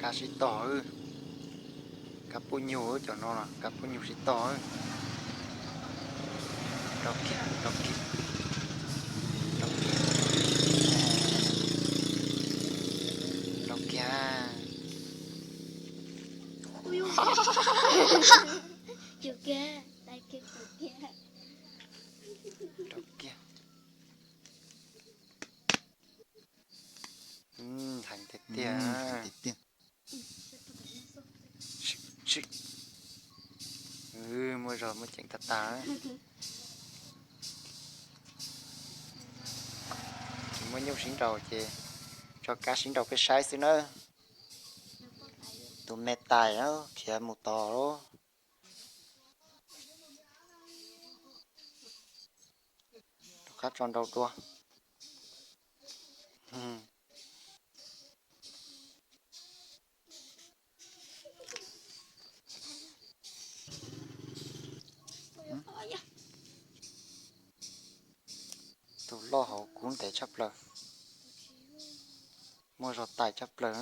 Kab sib tog, kab puj nyuj cov no los kab puj nyuj sib tog. Rau kiag, rau kiag, rau kiag, rau kiag. Rau kiag. Heev tiag tiag. Muaj zog muaj ceem tag tag. Tsis muaj nyuj sib nraus ces tso kab sib nraus peb saib xwb nawb. Tus me tais khiav mus tod lawm. Rov qab tso nraus dua. Tus loj hauv kub ntev tshaj plaws. Muaj zog tais tshaj plaws.